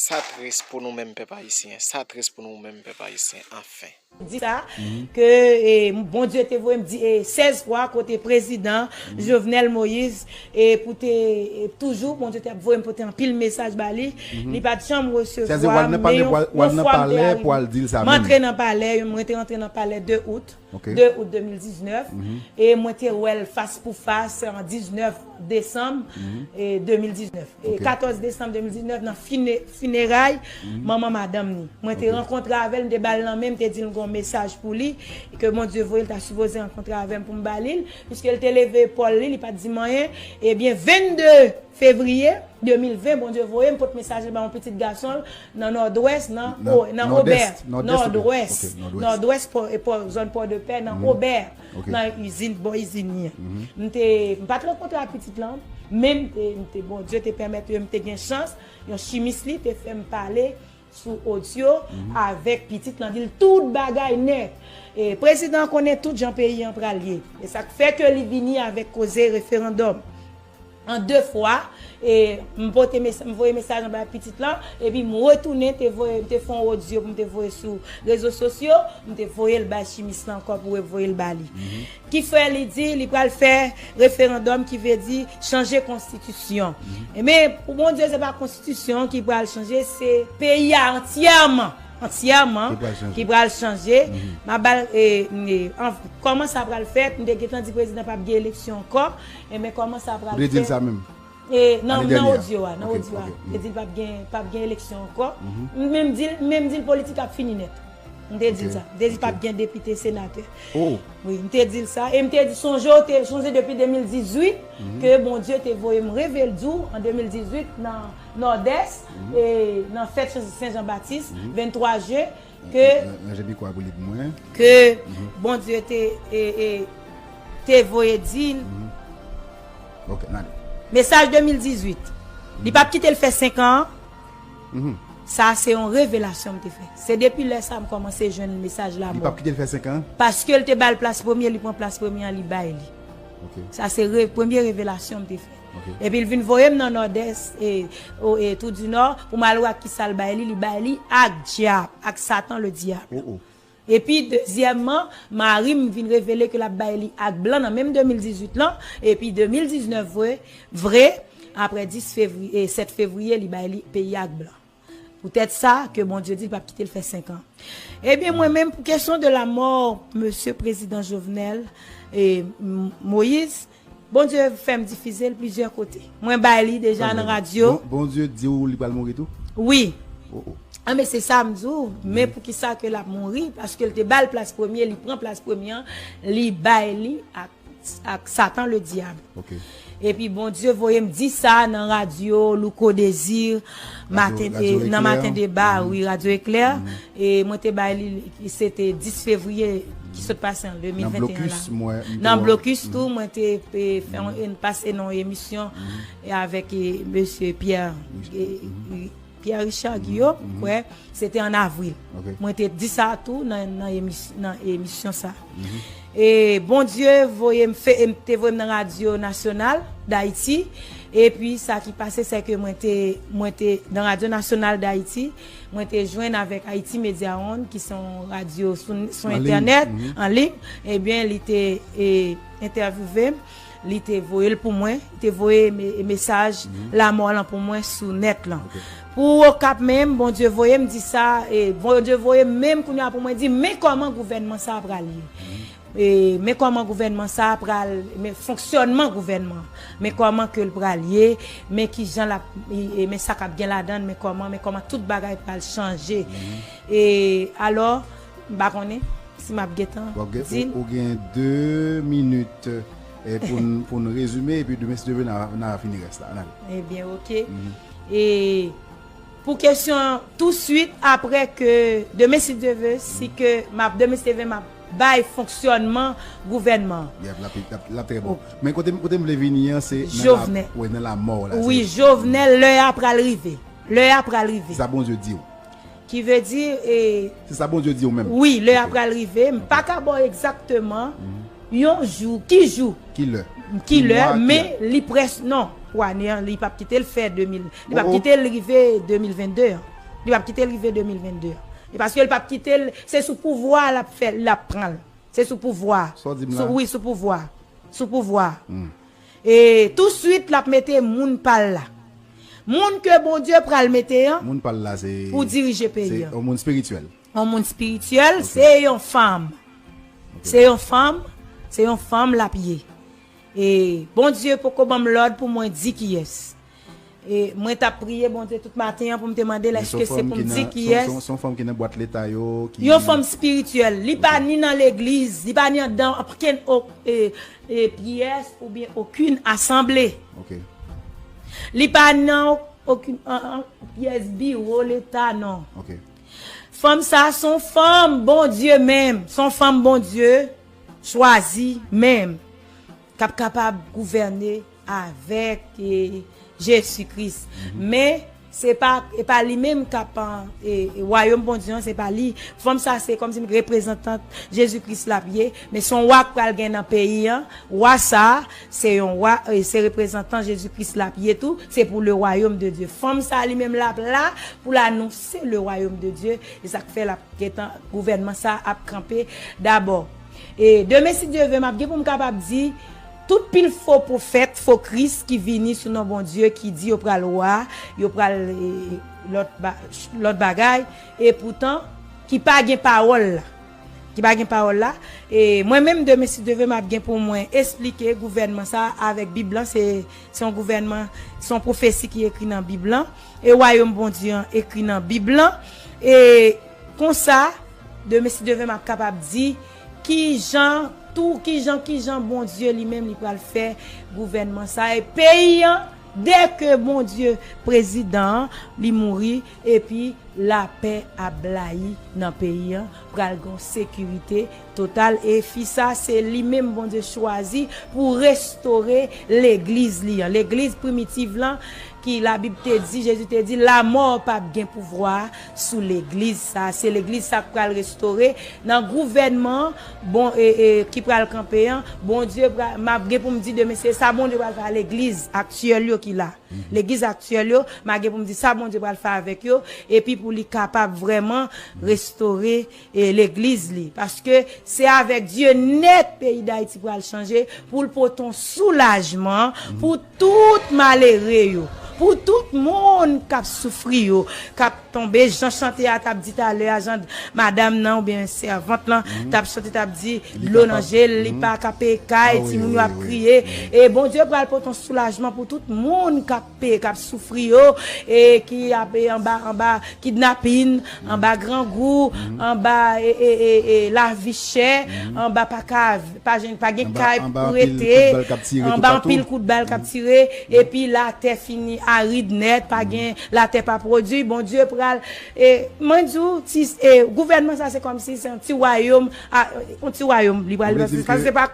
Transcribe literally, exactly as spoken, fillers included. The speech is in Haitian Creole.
Sa tris pou nou menm pèp ayisyen. Sa tris pou nou menm pèp ayisyen, anfen. Di sa, ke, e, Bondye te voye m di, e, sèz fwa kote prezidan Jovenel Moïse, e, pou te, e, toujou, Bondye te ap voye m pote anpil mesaj ba li. Li pa t janm resevwa m, men yon, yon fwa m te arive. M antre nan palè, m rete antre nan palè de out, de out de mil diznèf, e mwen te wè l fas pou fas an diznèf desanm, e, de mil diznèf. E katòz desanm de mil diznèf, nan fine-, fineray manman madanm ni. Mwen te rankontre avè l, m te ba l lanmen, m te di l m gen yon mesaj pou li, ke Bondye voye l ta sipoze rankontre avè m pou m ba li l, piske l te leve epòl li, li pa t di m anyen. Ebyen, vennde fevriye de mil ven, Bondye voye m pot mesaj la ba yon pitit gason l nan Nòdwès, nan, nan Obè, Nòdwès, Nòdwès, pò, e pò, zòn Pòdepè, nan Obè, nan izin, bò izin li an. M te, m pa t rankontre ak pitit lan, men m te, m te, Bondye te pèmèt m te gen chans, yon chimis li te fè m pale sou odyo avèk pitit lan, di l tout bagay nèt. E prezidan an konnen tout jan peyi an pral ye. E sa k fè ke li vini avèk koze referandòm. An de fwa, e m pote mes-, m voye mesaj anba pitit lan, epi m retounen te voye, m te fè yon odyo pou m te voye sou rezo sosyo, m te voye l bay chimis lan ankò pou revoye l ba li. Ki fè li di li pral fè referandòm, ki vle di chanje konstitisyon. Ebyen, pou Bondye, se pa konstitisyon ki pral chanje, se peyi a antyèman, antyèman ki pral chanje. M ap ba l, e, e, an, kòman sa pral fèt, m te gentan di prezidan p ap gen eleksyon ankò, ebyen, kòman sa pral fèt? Ou te di l sa menm? E, nan, nan odyo a, nan odyo a. M te di l p ap gen, p ap gen eleksyon ankò. M menm di l, m menm di l politik ap fini nèt. M te di l sa. M te di l p ap gen depite, senatè. Wi, m te di l sa. E m te di, sonje, w te sonje depi de mil dizuit, ke Bondye te voye m revele di w an de mil dizuit nan Nòdès, e nan fèt Sen Jan Batis, venntwa jen, ke, ranje mikwo a pou li pou mwen, ke Bondye te, e, e, te voye di l. Ok, n ale. Mesaj de mil dizuit. Li p ap kite l fè senk an. Sa se yon revelasyon m te fè. Se depi lè sa m kòmanse jwenn mesaj lanmò. Li p ap kite l fè senk an? Paske l te ba l plas premye, li pran plas premye an, li bay li. Ok. Sa se re-, premye revelasyon m te fè. Ok. Epi l vin voye m nan Nòdès, e, o, e, Trou di Nò, pou m al wè ak kisa l bay li, li bay li ak dyab, ak Satan le dyab. Oh, oh. Epi, dezyèmman, mari m vin revele ke l ap bay li ak blan nan menm de mil dizuit lan, epi de mil diznèf vre, vre, apre dis fevriye, sèt fevriye, li bay li peyi ak blan. Poutèt sa, ke Bondye di l p ap kite l fè senk an. Ebyen, mwen menm, pou kesyon de lamò mesye prezidan Jovenel, e, M-, Moïse, Bondye fè m difize l plizyè kote. Mwen bay li deja nan radyo. Bon, Bondye di w li pral mouri tou? Wi. Oh, oh. A, men se sa m di w. Men poukisa ke l ap mouri? Paske l te ba l plas premye, li pran plas premye an, li bay li ak, ak Satan le dyab. Ok. Epi Bondye voye m di sa nan radyo Louko Désir, maten, nan Maten Deba, wi, Radyo Eklè. E mwen te bay li, se te dis fevriye ki sot pase an de mil venteyen la. Nan blokis tou, mwen te, e, fè yon, pase nan yon emisyon, e avèk, e, mesye Pierre, e, Pierre Richard Guillaume, kwè, se te an avril. Ok. Mwen te di sa tou nan, nan emis-, nan emisyon sa. E Bondye voye m fè, e m te voye m nan Radyo Nasyonal Dayiti. Epi sa ki pase, se ke mwen te, mwen te nan Radyo Nasyonal Dayiti, mwen te jwenn avèk Haïti Media One, ki se yon radyo sou, sou entènèt, an liy. Ebyen, li te, e, entèvyouve m, li te voye l pou mwen, li te voye me-, mesaj lanmò lan pou mwen sou nèt lan. Ok. Pou Okap menm, Bondye voye m di sa, e Bondye voye m menm kounye a pou mwen di, men kòman gouvènman sa a pral ye. E, men kòman gouvènman sa a pral, men fonksyònman gouvènman, men kòman ke l pral ye, men kijan l ap, e, e, men sa k ap gen ladan l, men kòman, men kòman tout bagay pral chanje. E, alò, m pa konnen si m ap gentan di l. W ap gen, ou, ou gen de minit, e, pou n, pou n rezime, epi demen, si Dye vle, n a, n a fini rès la. N ale. Ebyen, ok. E, pou kesyon an, touswit apre ke, demen si Dye vle, si ke m ap, demen si Dye vle, m ap bay fonksyònman gouvènman an. Yep, l ap, l ap, l ap trè bon. Men kote, kote m vle vini an, se nan la, wi, nan lamò la. Wi, Jovenel, lè a pral rive. Lè a pral rive. Se sa Bondye di w. Ki vle di, e, se sa Bondye di w menm. Wi, lè a pral rive. M pa ka ba w egzakteman yon jou, ki jou, ki lè, ki lè, men li près, non, pou ane an, li p ap kite l fè de mil, li p ap kite l rive de mil vennde an. Li p ap kite l rive de mil vennde an. E paske l p ap kite l, se sou pouvwa l ap fè, l ap pran l. Se sou pouvwa. Sa w di m la? Sou, wi, sou pouvwa. Sou pouvwa. Hmm. E touswit, l ap mete moun pa l la. Moun ke Bondye pral mete an. Moun pa l la, se pou dirije peyi an. Se yon moun espirityèl. Yon moun espirityèl, ok, se yon fanm. Ok. Se yon fanm, se yon fanm l ap ye. E Bondye poko ban m lòd pou mwen di kiyès. E mwen t ap priye Bondye tout maten an pou m te mande l èske se pou m di kiyès. Se yon fanm ki nan bwat leta yo, ki... Yon fanm espirityèl. Li pa ni nan legliz, li pa ni anndan okenn o- e, e, pyès oubyen okenn asanble. Ok. Li pa nan okenn an- an- pyès biwo leta, non. Ok. Fanm sa a se yon fanm Bondye menm, se yon fanm Bondye chwazi menm, k ap kapab gouvène avèk, e, Jezi Kris. Mhm. Men, se pa, e pa li menm k ap, e, e, wayòm Bondye an, se pa li. Fanm sa a, se kòmsi reprezantant Jezi Kris l ap ye, men se yon wa k pral gen nan peyi an. Wa sa a, se yon wa, e, se reprezantan Jezi Kris l ap ye tou, se pou le royaume de Dieu. Fanm sa a, li menm, l ap la pou l anonse le royaume de Dieu, e sa k fè l ap gentan, gouvènman sa a ap kanpe dabò. E demen, si Dye vle, m ap gen pou m kapab di, tout pil fo pwofèt, fo Kris ki vini sou non Bondye, ki di yo pral wa, yo pral, e, lòt ba- lòt bagay, e poutan, ki pa gen pawòl la. Ki pa gen pawòl la. E mwen menm, demen, si Dye vle, m ap gen pou mwen esplike gouvènman sa a avèk Bib lan, se, se yon gouvènman, se yon pwofesi ki ekri nan Bib lan. E wayòm Bondye an ekri nan Bib lan. E konsa, demen, si Dye vle, m ap kapab di kijan, tou, kijan, kijan Bondye li menm li pral fè gouvènman sa a. E peyi an, dèke Bondye, prezidan an, li mouri, epi lapè ap blayi nan peyi an, pral gen sekirite total. E fi sa, se li menm Bondye chwazi pou restore legliz li an. Legliz primitiv lan, ki Labib te di, Jezi te di, lamò p ap gen pouvwa sou legliz sa. Se legliz sa k pral restore nan gouvènman, bon, e, e, ki pral kanpe an. Bondye pral, m ap gen pou m di demen, se sa Bondye pral fè a legliz aktyèl yo ki la. Mhm. Legliz aktyèl yo, m ap gen pou m di sa Bondye pral fè avèk yo, epi pou li kapab vrèman restore, e, legliz li. Paske se avèk Dye nèt peyi Dayiti pral chanje, pou l pote yon soulajman pou tout malere yo, pou tout moun k ap soufri yo, k ap tonbe, jan chante a t ap di talè a, jan madanm nan oubyen sèvant lan t ap chante, t ap di, dlo nan je l, li pa ka peye kay, timoun yo ap kriye. E Bondye pral pote yon soulajman pou tout moun k ap pe, k ap soufri yo, e ki ap, e, anba, anba kidnapin, anba grangou, anba, e, e, e, e, lavi chè, anba pa ka, pa jwenn, pa gen kay pou rete, anba anpil kout bal k ap tire, epi latè fini arid nèt, pa gen, latè pa pwodui, Bondye pral, e, mwen di w, ti, e, gouvènman sa se kòmsi se yon ti wayòm, a, yon ti wayòm, li pral, paske se pa